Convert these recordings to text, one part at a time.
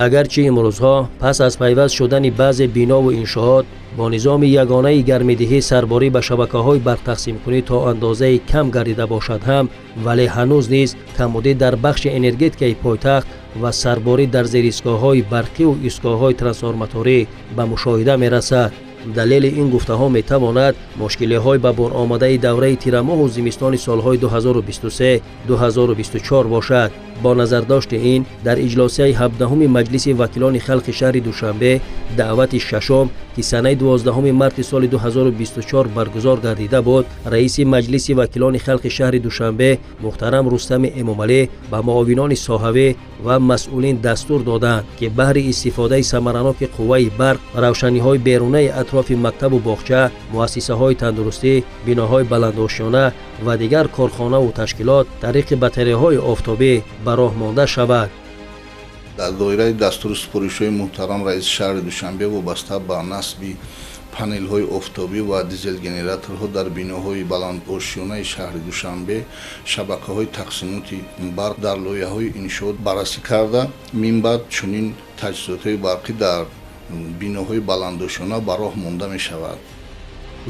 Агарчи имрӯзҳо пас аз пайваст шудани баъзе бинову иншоот бо низоми ягонаи гармидиҳӣ сарборӣ ба шабакаҳои барқтақсимкунӣ то андозаи кам гардида бошад ҳам, вале ҳанӯз низ камбудӣ дар бахши энергетикаи пойтахт ва сарборӣ дар зеристгоҳҳои барқиву истгоҳҳои трансформаторӣ ба мушоҳида мерасад. Далели ин гуфтаҳо метавонад мушкилиҳои ба бор омадаи давраи тирамоҳу зимистони солҳои 2023-2024 бошад. Бо назардошти ин дар иҷлосияи 17-уми Маҷлиси вакилони халқи шаҳри Душанбе даъвати шашум, ки санаи 12 марти соли 2024 баргузор гардида буд, раиси Маҷлиси вакилони халқи шаҳри Душанбе муҳтарам Рустами Эмомалӣ ба муовинони соҳавӣ ва масъулин дастур доданд, ки баҳри истифодаи самараноки қувваи барқ, равшаниҳои берунаи атрофи мактабу боғча, муассисаҳои тандурустӣ, биноҳои баландошёна ва дигар корхонаву ташкилот тариқи батареяҳои офтобӣ ба роҳ монда шавад. Дар доираи дастуру супоришҳои муҳтарам раиси шаҳри Душанбе вобаста ба насби панелҳои офтобӣ ва дизелгенераторҳо дар биноҳои баландошёнаи шаҳри Душанбе шабакаҳои тақсимоти барқ дар лоиҳаҳои иншоот баррасӣ карда, минбаъд чунин таҷҳизотҳои барқӣ дар биноҳои баландошёна ба роҳ монда мешавад.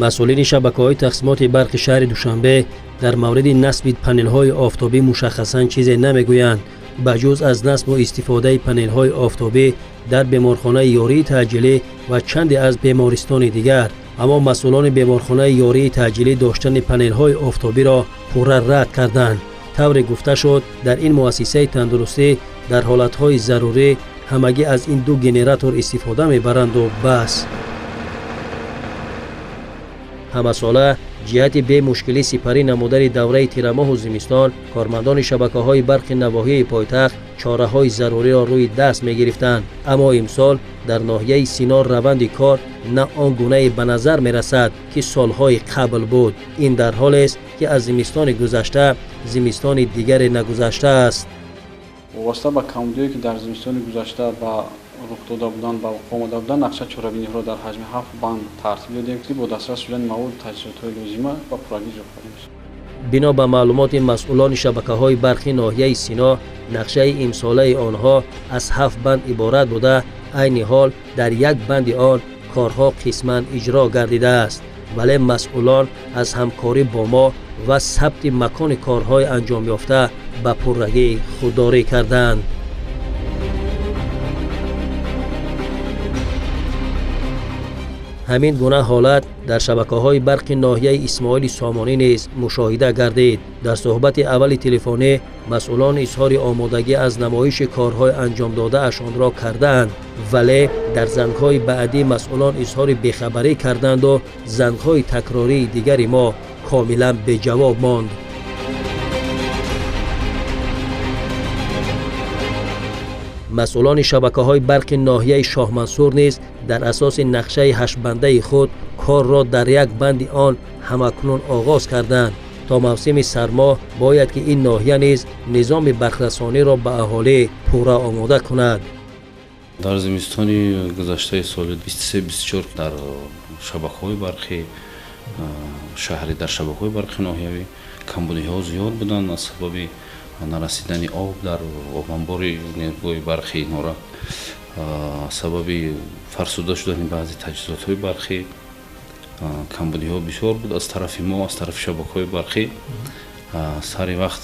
Масъулини шабакаҳои тақсимоти барқи шаҳри Душанбе дар мавриди насби панелҳои офтобӣ мушаххасан чизе намегӯянд, ба ҷуз аз насбу истифодаи панелҳои офтобӣ дар беморхонаи ёрии таъҷилӣ ва чанде аз бемористони дигар. Аммо масъулони беморхонаи ёрии таъҷилӣ доштани панелҳои офтобиро пурра рад карданд. Тавре гуфта шуд, дар ин муассисаи тандурустӣ дар ҳолатҳои зарурӣ ҳамагӣ аз ин ду генератор истифода мебаранду бас. Ҳамасола ҷиҳати бемушкилӣ сипарӣ намудани давраи тирамоҳу зимистон кормандони шабакаҳои барқи навоҳии пойтахт чораҳои заруриро рӯи даст мегирифтанд. Аммо имсол дар ноҳияи Сино раванди кор на он гунае ба назар мерасад, ки солҳои қабл буд. Ин дар ҳолест, ки аз зимистони гузашта зимистони дигаре нагузаштааст. Вобаста ба камбудиҳое, ки дар зимистони гузашта ба рух дода буданд, ба вуқӯъ омада буданд, нақша чорабиниҳоро дар ҳаҷми 7 банд тартиб додем, ки бо дастрас шудани маводу таҷҳизотҳои лозима ба пуррагӣ иҷро кардем. Бино ба маълумоти масъулони шабакаҳои барқи ноҳияи Сино, нақшаи имсолаи онҳо аз 7 банд иборат буда, айни ҳол дар як банди он корҳо қисман иҷро гардидааст. Вале масъулон аз ҳамкорӣ бо мо ва сабти макони корҳои анҷомёфта ба пуррагӣ худдорӣ карданд. Ҳамин гуна ҳолат дар шабакаҳои барқи ноҳияи Исмоили Сомонӣ низ мушоҳида гардид. Дар суҳбати аввали телефонӣ масъулон изҳори омодагӣ аз намоиши корҳои анҷомдодаашонро кардаанд, вале дар зангҳои баъдӣ масъулон изҳори бехабарӣ карданду зангҳои такрории дигари мо комилан беҷавоб монд. Масъулони шабакаҳои барқи ноҳияи Шоҳмансур низ дар асоси нақшаи ҳаштбандаи худ корро дар як банди он ҳамакнун оғоз карданд. То мавсими сармо бояд ки ин ноҳия низ низоми барқрасониро ба аҳолӣ пурра омода кунад. Дар зимистони гузаштаи соли 23-24 дар шабакаҳои барқи шаҳрӣ, дар шабакаҳои барқи ноҳиявӣ камбудиҳо зиёд буданд аз сабаби нарасидани об дар обанбори нерӯгоҳи барқи Норак, сабаби фарсуда шудани баъзе таҷҳизотҳои барқӣ камбудиҳо бисёр буд. Аз тарафи мо, аз тарафи шабакаҳои барқӣ сари вақт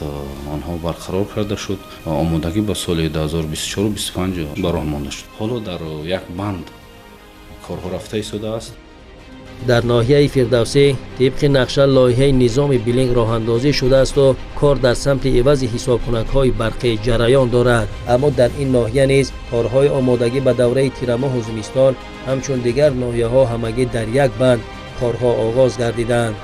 онҳо барқарор карда шуд. Омодагӣ ба соли 2024-25 ба роҳ монда шуд. Ҳоло дар як банд корҳо рафта истодааст. Дар ноҳияи Фирдавсӣ тибқи нақша лоиҳаи низоми билинг роҳандозӣ шудаасту кор дар самти ивази ҳисобкунакҳои барқӣ ҷараён дорад. Аммо дар ин ноҳия низ корҳои омодагӣ ба давраи тирамоҳу зимистон ҳамчун дигар ноҳияҳо ҳамагӣ дар як банд корҳо оғоз гардиданд.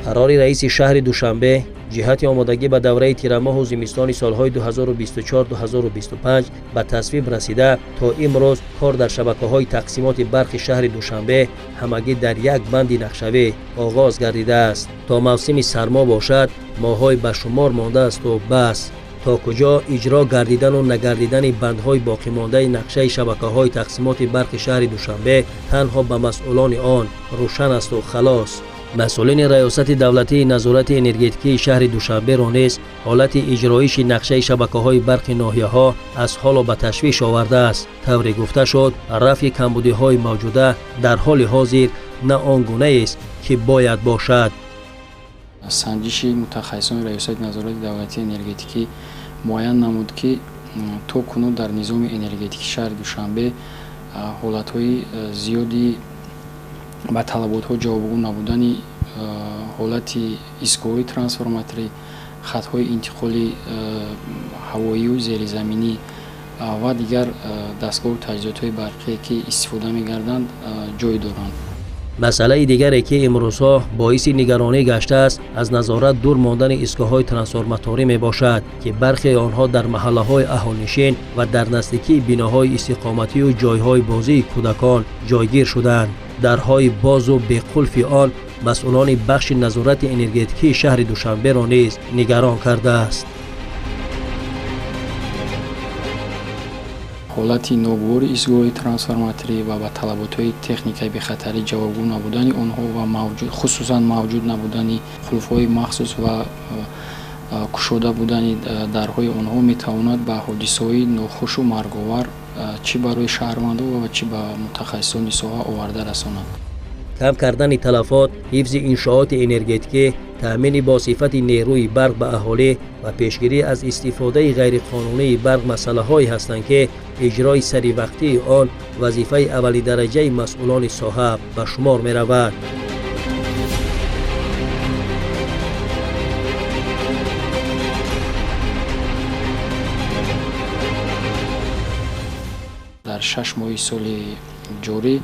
Қарори раиси шаҳри Душанбе ҷиҳати омодагӣ ба давраи тирамоҳу зимистони солҳои 2024-2025 ба тасвиб расида, то имрӯз кор дар шабакаҳои тақсимоти барқи шаҳри Душанбе ҳамагӣ дар як банди нақшавӣ оғоз гардидааст. То мавсими сармо бошад, моҳҳои ба шумор мондаасту бас. То куҷо иҷро гардидану нагардидани бандҳои боқимондаи нақшаи шабакаҳои тақсимоти барқи шаҳри Душанбе танҳо ба масъулони он рӯшан асту халос. Масъулини Раёсати давлатии назорати энергетикии шаҳри Душанберо низ ҳолати иҷроиши нақшаи шабакаҳои барқи ноҳияҳо аз ҳоло ба ташвиш овардааст. Тавре гуфта шуд, рафъи камбудиҳои мавҷуда дар ҳоли ҳозир на он гунаест, ки бояд бошад. Санҷиши мутахассисони Раёсати назорати давлатии энергетикӣ муайян намуд, ки то кунун дар низоми энергетикии шаҳри Душанбе ҳолатҳои зиёди ба талаботҳо ҷавобгӯ набудани ҳолати истгоҳҳои трансформаторӣ, хатҳои интиқоли ҳавоию зеризаминӣ ва дигар дастгоҳу таҷҳизотҳои барқие, ки истифода мегарданд, ҷой доранд. Масъалаи дигаре, ки имрӯзҳо боиси нигаронӣ гаштааст, аз назорат дур мондани истгоҳҳои трансформаторӣ мебошад, ки бархе онҳо дар маҳаллаҳои аҳолинишин ва дар наздикии биноҳои истиқоматию ҷойҳои бозии кӯдакон ҷойгир шуданд. Дарҳои бозу беқулфи он масъулони бахши назорати энергетикии шаҳри Душанберо низ нигарон кардааст. Ҳолати ногувори истгоҳи трансформаторӣ ва ба талаботҳои техникаи бехатарӣ ҷавобгӯ набудани онҳо ва хусусан мавҷуд набудани қулфҳои махсус ва кушода будани дарҳои онҳо метавонад ба ҳодисаҳои нохушу марговар чӣ барои шаҳрвандон ва чӣ ба мутахассисони соҳа оварда расонад. Кам кардани талафот, ҳифзи иншооти энергетикӣ, таъмини бо сифати нерӯи барқ ба аҳолӣ ва пешгирӣ аз истифодаи ғайриқонунии барқ масъалаҳое ҳастанд, ки иҷрои саривақтии он вазифаи аввалидараҷаи масъулони соҳа ба шумор меравад. Дар 6 моҳи соли ҷорӣ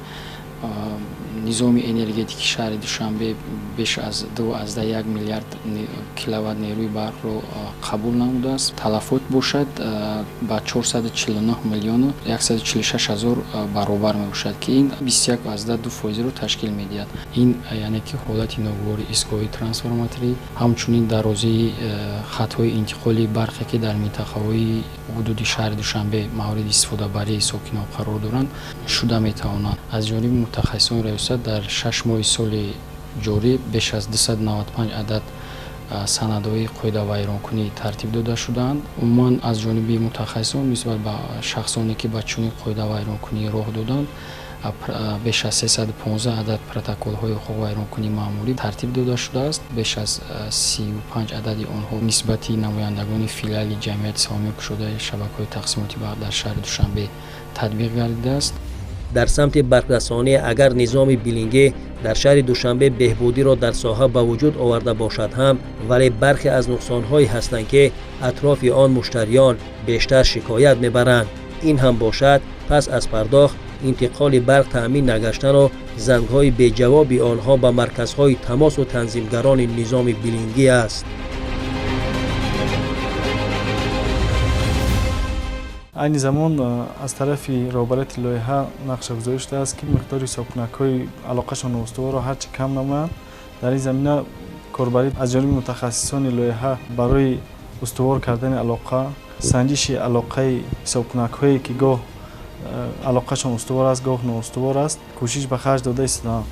низоми энергетикии шаҳри Душанбе беш аз 2,1 миллиард киловатт нерӯи барқро қабул намудааст. Талафот бошад ба 449 миллиону 146 ҳазор баробар мебошад, ки ин 21,2%-ро ташкил медиҳад. Ин яъне ки ҳолати ногувори истгоҳи трансформаторӣ, ҳамчунин дарозии хатҳои интиқоли барқе, ки дар минтақаҳои ҳудуди шаҳри Душанбе мавриди истифодабарии сокинон қарор доранд, шуда метавонанд. Аз ҷониби мутахассисони раёсат дар 6 моҳи соли ҷорӣ беш аз 295 адад санадҳои қоидавайронкунӣ тартиб дода шудаанд. Умуман аз ҷониби мутахассисон нисбат ба шахсоне, ки ба чунин қоидавайронкунӣ роҳ доданд, беш аз 315 адад протоколҳои ҳуқуқвайронкунии маъмурӣ тартиб дода шудааст. Беш аз 35 адади онҳо нисбати намояндагони филиали ҷамъияти саҳомии кушодаи шабакаҳои тақсимоти барқ дар шаҳри Душанбе татбиқ гардидааст. Дар самти барқрасонӣ агар низоми билингӣ дар шаҳри Душанбе беҳбудиро дар соҳа ба вуҷуд оварда бошад ҳам, вале бархе аз нуқсонҳое ҳастанд, ки атрофи он муштариён бештар шикоят мебаранд. Ин ҳам бошад пас аз пардохт интиқоли барқ таъмин нагаштану зангҳои беҷавоби онҳо ба марказҳои тамосу танзимгарони низоми билингӣ аст. Айни замон аз тарафи роҳбарияти лоиҳа нақшагузорӣ шудааст, ки миқдори ҳисобкунакҳои алоқашон устуворро ҳарчи кам намоянд. Дар ин замина корбарӣ аз ҷониби мутахассисони лоиҳа барои устувор кардани алоқа, санҷиши алоқаи ҳисобкунакҳое, ки гоҳ алоқашон устувор аст, гоҳ ноустувор аст, кӯшиш ба харҷ дода истодаанд.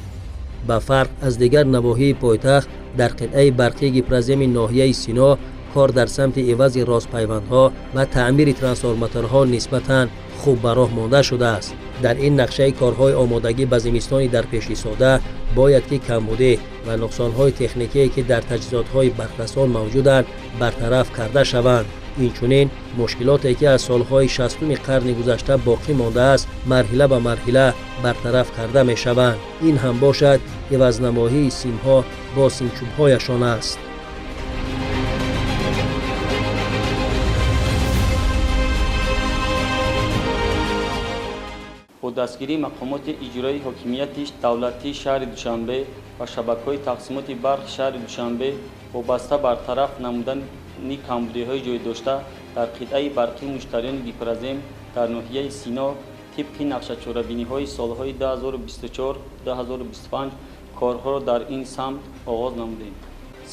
Ба фарқ аз дигар навоҳии пойтахт, дар қитъаи барқии гипроземи ноҳияи Сино кор дар самти ивази ростпайвандҳо ва таъмири трансформаторҳо нисбатан хуб ба роҳ монда шудааст. Дар ин нақшаи корҳои омодагӣ ба зимистони дарпешистода бояд ки камбудӣ ва нуқсонҳои техникие, ки дар таҷҳизотҳои барқрасон мавҷуданд, бартараф карда шаванд. Инчунин мушкилоте, ки аз солҳои 60-уми қарни гузашта боқӣ мондааст, марҳила ба марҳила бартараф карда мешаванд. Ин ҳам бошад ивазнамоии симҳо бо симчӯбҳояшон аст. Бо дастгирии мақомоти иҷроии ҳокимияти давлатии шаҳри Душанбе ва шабакаҳои тақсимоти барқи шаҳри Душанбе вобаста бартараф намудани камбудиҳои ҷойдошта дар қитъаи барқии муштариёни гипрозем дар ноҳияи Сино тибқи нақшачорабиниҳои солҳои 2024-2025 корҳоро дар ин самт оғоз намудем.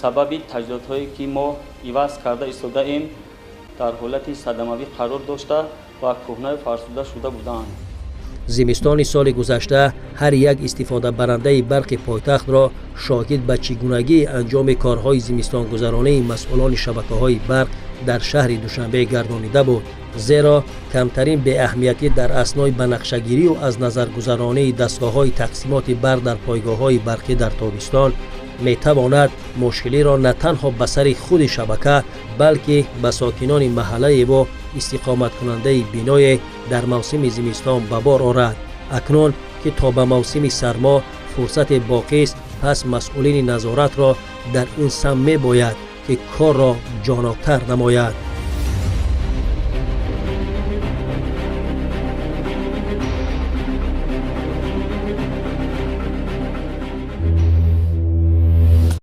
Сабаби таҷдидотҳое, ки мо иваз карда истодаем, дар ҳолати садамавӣ қарор дошта ва кӯҳнаю фарсуда шуда буданд. Зимистони соли гузашта ҳар як истифодабарандаи барқи пойтахтро шоҳид ба чӣ гунагии анҷоми корҳои зимистонгузаронии масъулони шабакаҳои барқ дар шаҳри Душанбе гардонида буд. Зеро камтарин беаҳамиятӣ дар аснои ба нақшагирию аз назаргузаронии дастгоҳҳои тақсимоти барқ дар пойгоҳҳои барқӣ дар тобистон метавонад мушкилиро на танҳо ба сари худи шабака, балки ба сокинони маҳаллаеву истиқоматкунандаи биное дар мавсими зимистон ба бор орад. Акнун ки то ба мавсими сармо фурсате боқист, пас масъулини назоратро дар ин самт мебояд, ки корро ҷоноктар намояд.